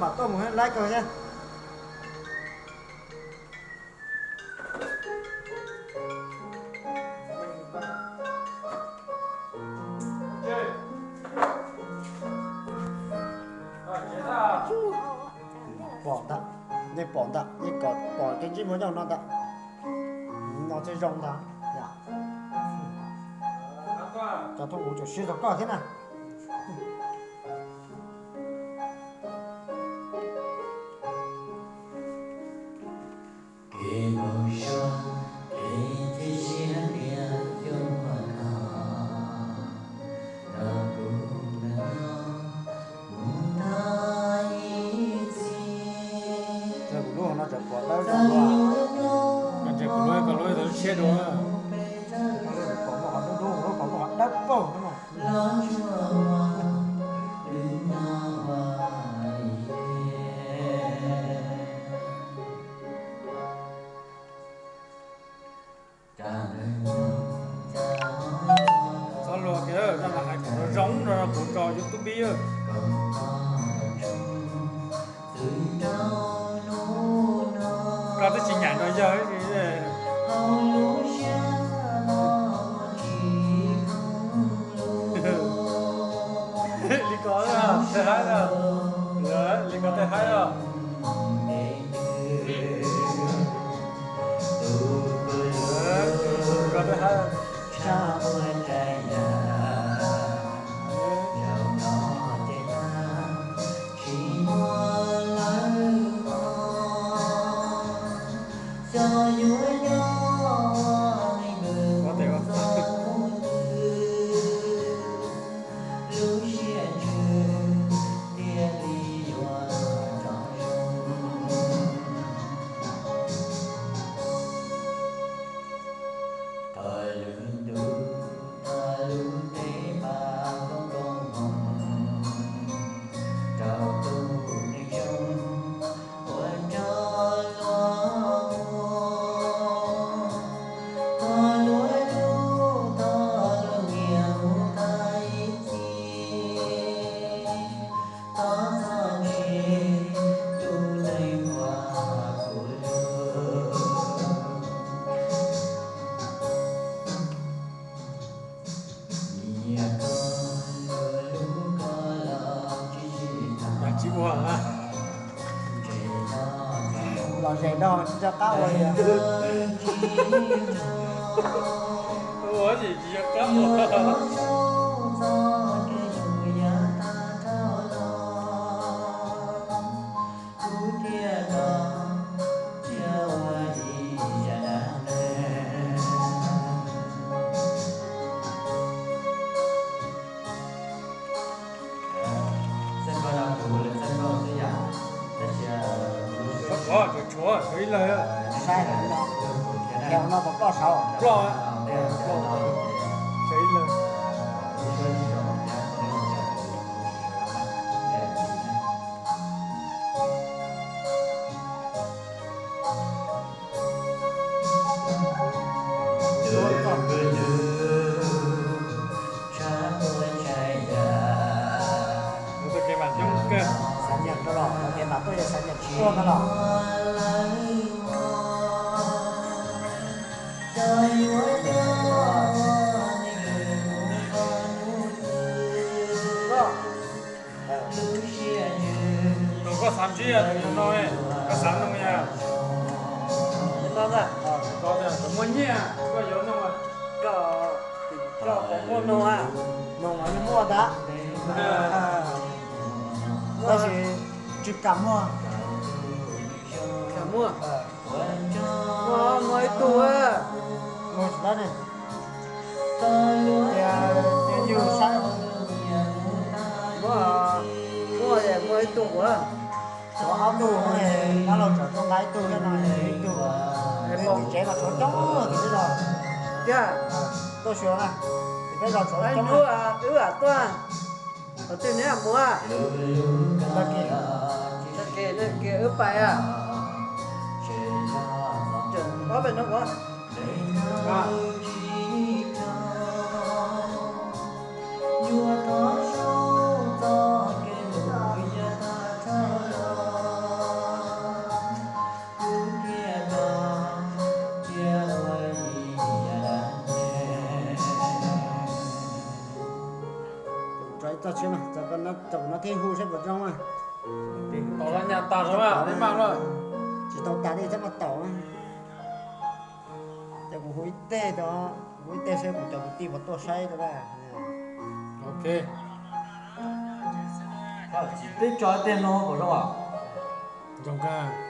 Mam tuaj mus laib kawg thiab. Pom ntag, nej pom ntag, nej kom pom kev ntsib muaj nyob no ntag. No thiaj zoo ntag. Cov thoob kuv tseem sib zog koj thiab na. Kuv lub no tseem pom dawb zoo dua. Ntshe kuv lub, koj lub tau lub tshiab dua. Pom muaj qhov dub dub, kuv lub pom muaj qhov dawb paug no. Txhob luag kiag, zaj no hais kom zoo zoo no kuv tso YouTube. Koj twb tsis nyaim nrog yawg. Li ko thiaj haib na, li ko thiaj haib na. Li ko thiaj haib. Tsis ua los zes no tsis nco qab ua li. Ua tsis nco qab ua. Txhob kov, tshuav tshuav ib leeg. Saib, no puas ploj saud? Ploj, ploj, tshuav ib leeg. Xav nyiam rau los, lawv tias mas tuaj yog xav nyiam tsis tuaj no los. Tus koj xav ntsib yog tus no, koj xav noog yog no ntag. Koj muaj nyiaj koj yuav noog. Koj, koj puas muaj noog a? Noog mas yeej muaj ntag. Tab sis tsis kam muag. Kam muag. Muaj, muaj ib tug. Muag tsis tau ne. Tias yus saib. Muaj, muaj, muaj ib tug ua. Tshuav ob tug, dab laug tseem tuaj nqa ib tug thiab no, ib tug. Peb tim tsev no tshuav coob tim teb zos. Tiag. Tuaj xyuas na, tim teb zos tshuav coob. Wb tuaj, qhov twg neb mus? Tag kis, tag kis wb pais a. Ob peb hnub ua. Txog tsis mas, txog kuv no thiaj hu saib puas zoo na. Tau lawm, nyaj tag lawm, maj lawm. Tsis tau tas li thiab mas tau na. Ces kuv hu ib teg, kuv hu ib teg saib kuv cov kwv tij puas tuaj saib rau na. Ok. Twb tso tej no puas zoo? Zoo kawg.